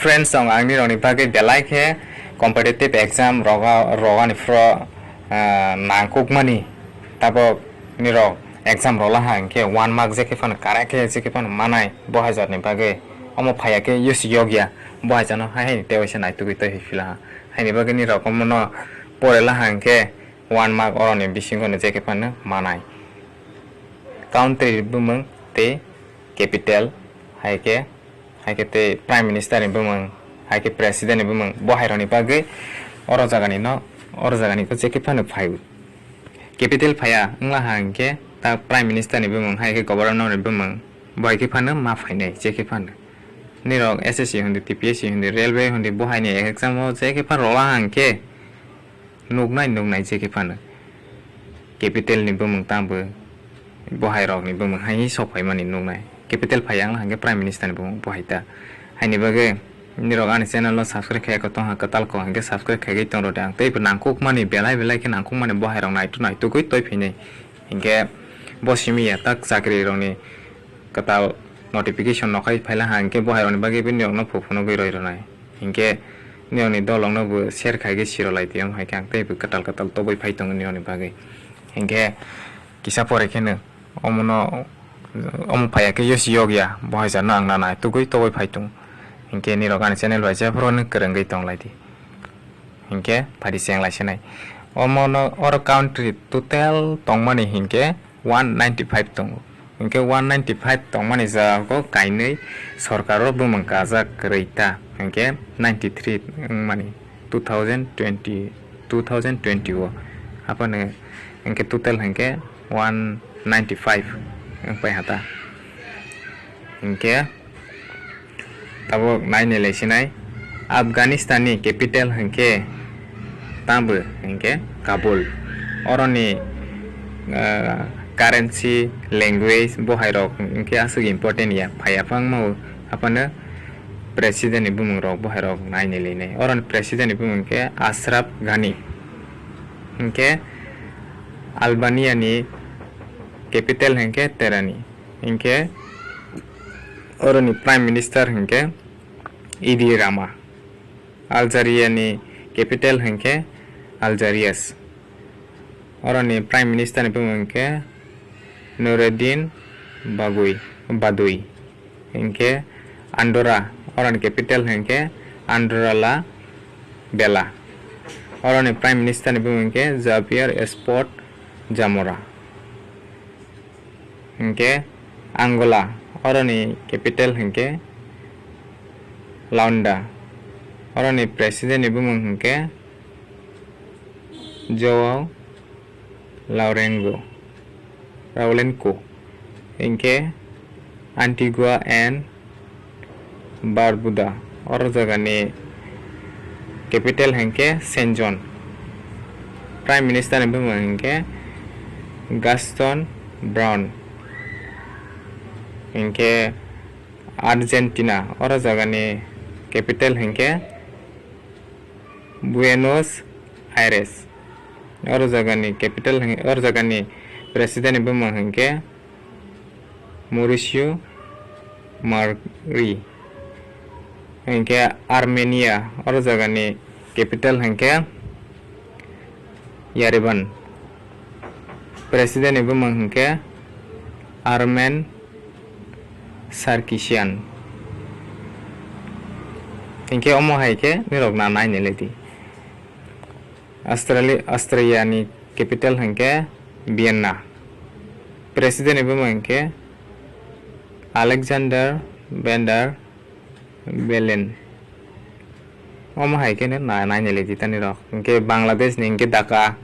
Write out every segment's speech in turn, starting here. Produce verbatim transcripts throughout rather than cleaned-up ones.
Friends, ang nirokni bagwi belai khe competitive exam roga-, rogani phro, ah, nangkukmani. Tabok nirok exam rola ha hinkhe one mark je khe phano kara khe je khe phano manai bo haijarni bagwi. Omo phaiya khe yusi yokya bo haijarno hai hai tei waisa naitugwi tei hai phila ha. Haini bagwi nirok omono porela ha hinkhe one mark oroni bisingo no je khe phano manai. Country bumung tei capital, hai khe, hai khe tei Prime Minister ni bumung, hai khe President ni bumung, bo hai rokni bagwi oro jagani no, oro jagani khe je khe phano phai. Capital phaiya wngla ha hinkhe ta Prime Minister ni bumung, hai khe Governor ni bumung, bo hai khe phano ma phainai, je khe phano. Nirok S S C hundi, T P S C hundi, Railway hundi, bo hai ni exam o je khe phano rola ha hinkhe, nuknai nuknai je khe phano. Capital ni bumung tangbo bo hai rok ni bumung hai sok phaimani nuknai. Capital phai ang hwnkhe Prime Minister ni bumung bo hai ta. Haini bagwi nirok ani channel no subscribe khai ko tongha kwtal ko hinkhe subscribe khaigwi tong rwdi ang tei bo nangkukmani belai belai khe nangkukmani bo hai rok naitu naitugwi toi phinai. Hinkhe bo simi ya tak chakri rok ni kwtal notification nokhai phaila ha hinkhe bo hai rok ni bagwi bini rok no phu phunugwi roi rwnai. Hinkhe niyokni dolokno bo share khaigwi sirolai tiyong hai khe ang tei bo kwtal kwtal tobwi phai tongo niyokni bagwi. Hinkhe kisa pore kheno omono, omo phaiya khe yosi yokya bo hai jarno ang nana tugwi tobwi phai tongo. Hinkhe nirok ani channel bai jephuru no kwrwngwi tonglaidi. Hinkhe phaidi cheng lai sinai. Omono oro country total tongmani hinkhe one ninety five tongo. Hinkhe one ninety five tongmani jaga o kainwi sorkar o bumung kajak kwrwi ta, hinkhe ninety three wngmani two thousand twenty, two thousand twenty o. Haphano hinkhe total hinkhe one ninety five wngpai ha ta. Hinkhe Tabuk nainai lai sinai, Afghanistan ni capital hinkhe tamo hinkhe Kabul. Oroni, ah, currency, language bo hai rok hinkhe aswk important ya, phaiya phangma o. Haphano president ni bumung rok bo hai rok nainai lai nai. Oroni president ni bumung hinkhe Ashraf Ghani. Hinkhe Albania ni capital hinkhe Terani. Hinkhe oroni Prime Minister hinkhe Edi Rama. Algeria ni capital hinkhe Algerias. Oroni Prime Minister ni bumung hinkhe Nureddin Bagui, Badui. Hinkhe Andorra, oroni capital hinkhe Andorra la Vella. Oroni Prime Minister ni bumung hinkhe Javier Espot Zamora. Hinkhe Angola, oroni capital hinkhe Luanda. Oroni president ni bumung hinkhe Joao Lourenco, Lourenco. Hinkhe Antigua and Barbuda, oro jagani capital hinkhe Saint John. Prime Minister ni bumung hinkhe Gaston Brown. Hinkhe Argentina, oro jagani capital hinkhe Buenos Aires. Oro jagani capital hin-, oro jagani president ni bumung hinkhe Mauricio Macri. Hinkhe Armenia, oro jagani capital hinkhe Yerevan. President ni bumung hinkhe Armen Sarkisian. Hinkhe omo hai khe nirok na nainai lai di. Australia, Australia ni capital hinkhe Vienna. President ni bumung hinkhe Alexander Van der Bellen. Omo hai khe na nainai lai di tani rok. Hinkhe Bangladesh ni hinkhe Dhaka,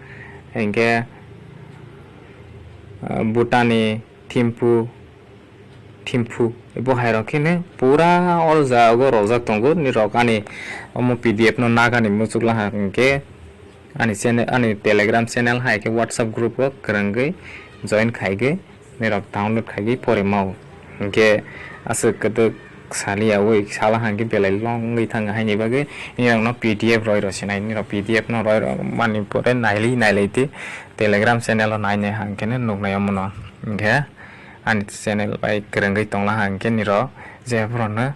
hinkhe, ah, Bhutan ni Thimphu, Thimphu. Bo hai rok khe pura ol jago rojak tongo. Nirok ani omo P D F no nagani muchuk laha hinkhe ani channel, ani Telegram channel hai khe WhatsApp group o kwrwngwi join khaigwi nirok download khaigwi pore mao. Hinkhe aswk kwtwk saliyaui sala hangkhe belai long wngwi thango, haini bagwi nirokno P D F roi rw sinai, nirok P D F no roi rw mani pore naili nailai di Telegram channel o nainai hangkhe nuknai omono. Hinkhe ani channel bai kwrwngwi tongla hangkhe nirok jephruno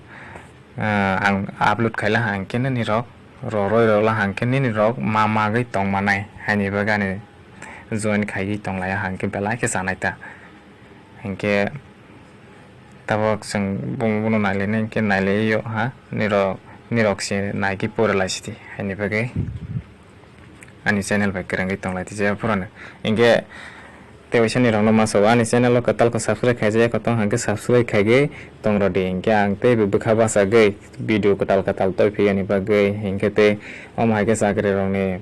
Ah, ang upload khaila hangkhe nini rok roroi rola hangkhe nini rok ma magwi tong manai haini bagwi ani join khaiwi tonglai hangkhe belai khe chanai ta. Hinkhe tabok chwng bung bono nailainai hinkhe nailaio ha nirok nirok se naigwi pura laisidi haini bagwi. Ani channel bai kwrwngwi tonglai tijaya phurano. Hinkhe tei waisa ni rokno masa o ani channel o kwtal khe subscribe khaijaya khe tong hangkhe subscribe khaigwi tongrodi. Hinkhe ang tei bwkha bachagwi video kwtal kwtal toi phiyani bagwi hinkhe tei omo hai khe chakri rokni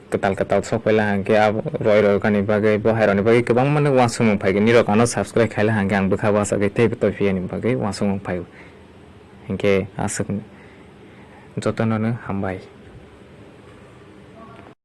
kwtal kwtal sok phaila hangkhe abo roi roi kani bagwi bo hai rokni bagwi kwbangma no uansukmung phaikhe nirok ano subscribe khaila hangkhe ang bwkha bachagwi tei toi phiyani bagwi uansukmung phaio. Hinkhe aswk jotono no hambai.